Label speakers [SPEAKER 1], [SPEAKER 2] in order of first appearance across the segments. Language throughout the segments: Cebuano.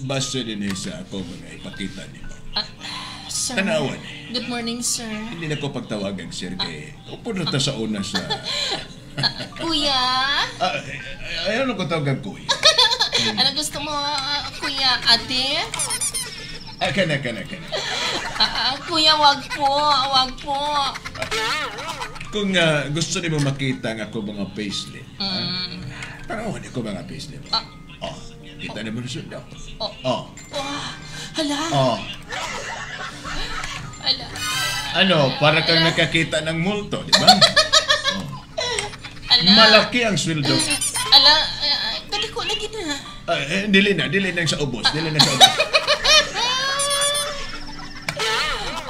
[SPEAKER 1] Base din eh sa ako mga ipakita nimo.
[SPEAKER 2] Sir.
[SPEAKER 1] Tanawan.
[SPEAKER 2] Good morning, sir.
[SPEAKER 1] Hindi na ko pagtawagan, sir, kay upo na ta sa una sa
[SPEAKER 2] Kuya?
[SPEAKER 1] Ayaw na ko tawagan, kuya.
[SPEAKER 2] Ano gusto mo, kuya? Ate?
[SPEAKER 1] Kana, kana, kana.
[SPEAKER 2] Kuya, wag po. Wag po.
[SPEAKER 1] Kung gusto nimo makita ang ako mga payslip, tanawan ko mga payslip. Oh, kita nimo na sundo.
[SPEAKER 2] Oh.
[SPEAKER 1] Oh.
[SPEAKER 2] Oh, hala.
[SPEAKER 1] Oh.
[SPEAKER 2] Hala.
[SPEAKER 1] Ano, para kang nakakita ng multo, di ba? Oh.
[SPEAKER 2] Hala.
[SPEAKER 1] Malaki ang sweldo.
[SPEAKER 2] Hala, kadako lagi na.
[SPEAKER 1] Dili na, dili na sa ubos, dili na sa ubos.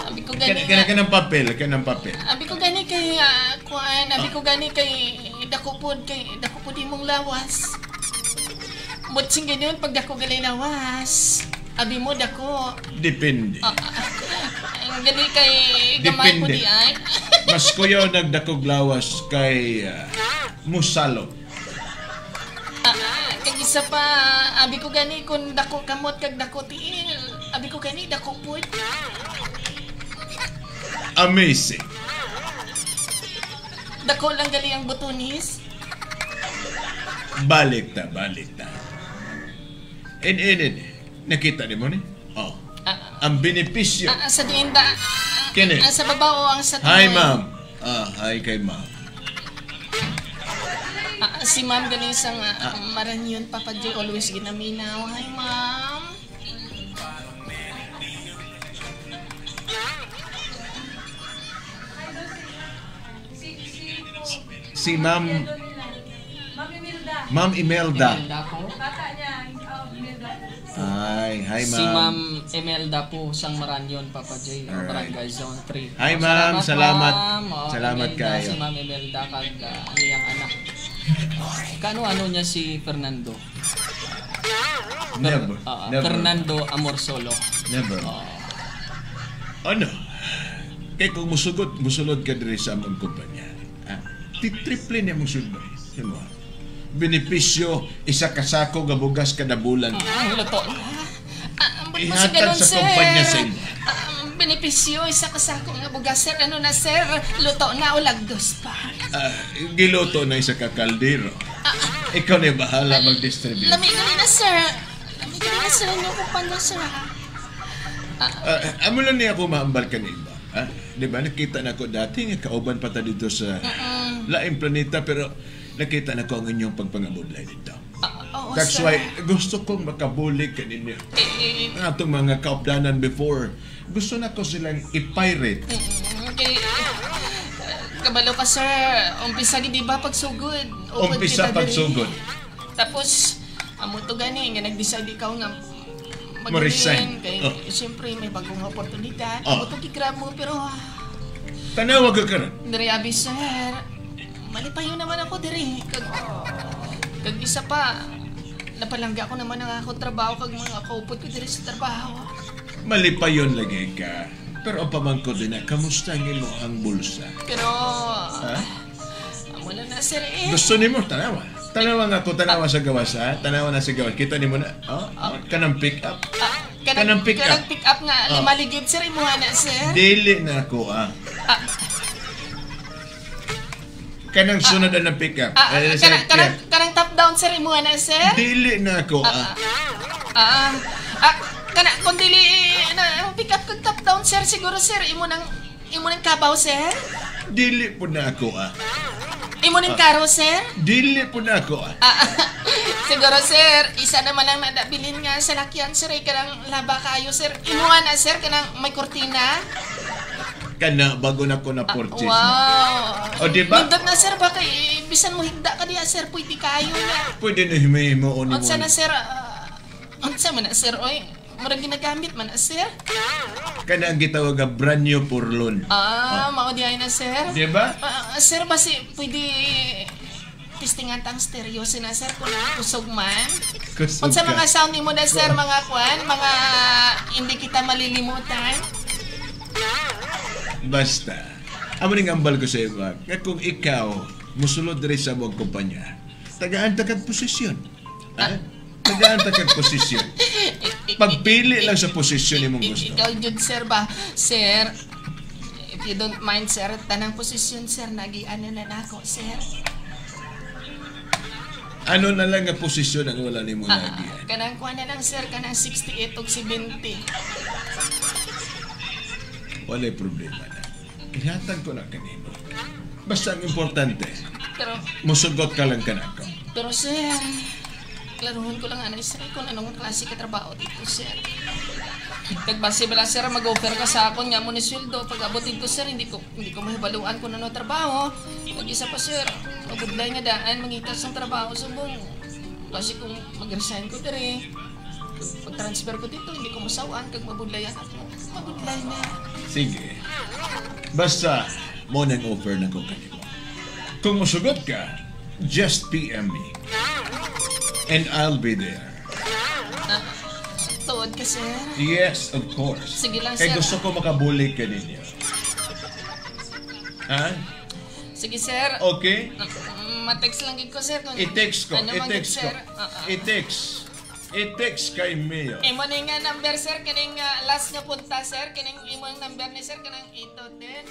[SPEAKER 2] Abi ko gani.
[SPEAKER 1] Kana kanang papel, kanang papel.
[SPEAKER 2] Abi ko gani kay kuan, abi ko gani kay dako pod imong lawas. Mutsing ganyan pag dako gali lawas. Abi mo dako.
[SPEAKER 1] Depende.
[SPEAKER 2] Ang gali kay gamay po
[SPEAKER 1] Depende.
[SPEAKER 2] di ay.
[SPEAKER 1] Mas kuyaw nagdakog lawas kay musalo.
[SPEAKER 2] Kag isa pa, abi ko gani kung dako kamot kag dako tiil. Abi ko gani dako pod.
[SPEAKER 1] Amazing.
[SPEAKER 2] Dako lang gali ang butonis.
[SPEAKER 1] Balik ta, balik ta. In. Nakita ni mo ni? Oh. Ang benepisyo.
[SPEAKER 2] Sa diin ba?
[SPEAKER 1] Kini.
[SPEAKER 2] Sa baba o ang sa tuloy?
[SPEAKER 1] Hi, ma'am. Hi kay ma'am.
[SPEAKER 2] Si ma'am gani isang maranyon, Papa J, always ginaminaw. Hi, ma'am.
[SPEAKER 1] Si Ma'am Ma'am Imelda.
[SPEAKER 3] Imelda po.
[SPEAKER 1] Ay, hi ma'am.
[SPEAKER 3] Si Ma'am Imelda po, sang Maranyon, Papa J,
[SPEAKER 1] Alright.
[SPEAKER 3] Barangay Zone 3.
[SPEAKER 1] Hi, ma'am. Salamat.
[SPEAKER 3] Ma'am. Oh,
[SPEAKER 1] Salamat
[SPEAKER 3] Imelda,
[SPEAKER 1] kayo.
[SPEAKER 3] Si Ma'am Imelda kag iyang anak. Kano-ano niya si Fernando?
[SPEAKER 1] Never. Never.
[SPEAKER 3] Fernando Amorsolo.
[SPEAKER 1] Never. Ano? Kaya kung musugot, musulod ka diri sa among kumpanya, titriple niya mong sweldo. Mo. Benepisyo, isa ka sako nga bugas kada bulan.
[SPEAKER 2] Luto na.
[SPEAKER 1] Ihatag sa kumpanya sa inyo.
[SPEAKER 2] Benepisyo, isa ka sako nga bugas, sir. Ano na, sir? Luto na o lagdos pa?
[SPEAKER 1] Giluto na isa ka kaldero. Ikaw na bahala mag-distribute.
[SPEAKER 2] Lami gali na, sir. Lami gali na, sir. Ano kumpanya, sir?
[SPEAKER 1] Amo lang niya ako maambal ka ni iba. Di ba? Nakita na ko dati nga kauban pa ta dito sa laing planeta, pero nakita na ko ang inyong pagpangabudlay dito.
[SPEAKER 2] Oo,
[SPEAKER 1] That's
[SPEAKER 2] sir.
[SPEAKER 1] why gusto kong makabulig ka ninyo. Ang atong mga kaupdanan before, gusto na ko silang i-pirate.
[SPEAKER 2] Okay. Kabalo ka, sir. Umpisa di ba pagsugod? Upod
[SPEAKER 1] Umpisa pagsugod.
[SPEAKER 2] Tapos, amo to gani nga nag-decide ikaw nga
[SPEAKER 1] Mo-resign.
[SPEAKER 2] Kay, siyempre, may bagong oportunidad. Amo to gigrab mo, pero
[SPEAKER 1] Tanawag ka karon.
[SPEAKER 2] Diri abi, sir. Malipayo naman ako diri. Kag isa pa, napalangga ko naman ang akong trabaho kag mga kaupod ko diri sa trabaho.
[SPEAKER 1] Malipayon lagi ka. Pero ang pamangkot din na, kamusta ang imo ang bulsa?
[SPEAKER 2] Pero, amo na na, sir, eh.
[SPEAKER 1] Gusto nimo tanawa. Tanawa nga ko, tanawa sa gawas, ha? Tanawa na sa gawas. Kita nimo na, oh, kanang pick up.
[SPEAKER 2] Kanang
[SPEAKER 1] Kanang pick up.
[SPEAKER 2] Kanang pick up nga, 5 ligid, sir, imuha na, sir.
[SPEAKER 1] Dili na ako, ah. Kanang sunod ang pick up.
[SPEAKER 2] Kanang top down, sir, imuha na, sir.
[SPEAKER 1] Dili na ako, ah.
[SPEAKER 2] Kana kung dili na pick up kag top down, sir, siguro, sir, imo nang kabaw, sir.
[SPEAKER 1] Dili po na ako, ah.
[SPEAKER 2] Imo ning karo, sir?
[SPEAKER 1] Dili po na ako, ah.
[SPEAKER 2] Siguro, sir, isa naman ang nadabilin nga sa lakyan, sir, ay kanang laba kayo, sir. Imuha na, sir, kanang may kortina.
[SPEAKER 1] Kana, bago na ko na purchase.
[SPEAKER 2] Wow.
[SPEAKER 1] O, di ba?
[SPEAKER 2] Nindot na, sir, baka bisan mo higda ka diya, sir, pwede kayo na.
[SPEAKER 1] Pwede na himimo o ni
[SPEAKER 2] Unsa na, sir? Unsa man na, sir, oy? Murag ginagamit man na, sir?
[SPEAKER 1] Kana ang gitawag nga brand new purlon.
[SPEAKER 2] Mao di ay na, sir.
[SPEAKER 1] Di ba?
[SPEAKER 2] Sir, basi pwede testingan tang stereo sina, sir, kung kusog man.
[SPEAKER 1] Kusog
[SPEAKER 2] Unsa
[SPEAKER 1] ka.
[SPEAKER 2] mga sound nimo na, sir, mga kwan, mga hindi kita malilimutan?
[SPEAKER 1] Basta. Amo ning ambal ko sa iba, nga kung ikaw musulod diri sa among kumpanya, tagaan ta kag posisyon. Ha? Tagaan ta kag posisyon. Pagpili lang sa posisyon imong gusto.
[SPEAKER 2] Ikaw jud, sir, ba? Sir, if you don't mind, sir, tanang posisyon, sir, nagian na nako, sir.
[SPEAKER 1] Ano na lang nga posisyon ang wala nimo nagian?
[SPEAKER 2] Kanang kuha na lang, sir, kanang 68 ug 70.
[SPEAKER 1] Walay problema na. Ihatag ko na kanimo. Basta ang importante,
[SPEAKER 2] Pero,
[SPEAKER 1] musugot ka lang kanako.
[SPEAKER 2] Pero sir, klaruhon ko lang ano, sir, kung anong klase ka trabaho dito, sir. Nagbase bala, sir, mag-offer ka sa akon nga mo ni sweldo. Pag abot dito, sir, hindi ko mahibaluan kung ano trabaho. Pag isa pa, sir, mabudlay nga daan, mangitas ng trabaho subong. Kasi kung mag-resign ko diri, pag transfer ko dito, hindi ko masawaan kag mabudlayan ako. Mabudlay na.
[SPEAKER 1] Sige. Basta, mo nang offer na ko kanimo. Kung musugot ka, just PM me. And I'll be there.
[SPEAKER 2] Ah, tuod ka, sir?
[SPEAKER 1] Yes, of course.
[SPEAKER 2] Sige lang,
[SPEAKER 1] Kay
[SPEAKER 2] sir.
[SPEAKER 1] gusto ko makabulig ka ninyo. Ha?
[SPEAKER 2] Sige, sir.
[SPEAKER 1] Okay?
[SPEAKER 2] Ma-text lang gid ko, sir. Kung
[SPEAKER 1] I-text ko.
[SPEAKER 2] ano man gid,
[SPEAKER 1] I-text ko.
[SPEAKER 2] sir. Oo.
[SPEAKER 1] I-text. I-text kay Mayor.
[SPEAKER 2] Imo ni nga number, sir, kining last nga punta, sir, kining imong number ni sir, kanang 8 10.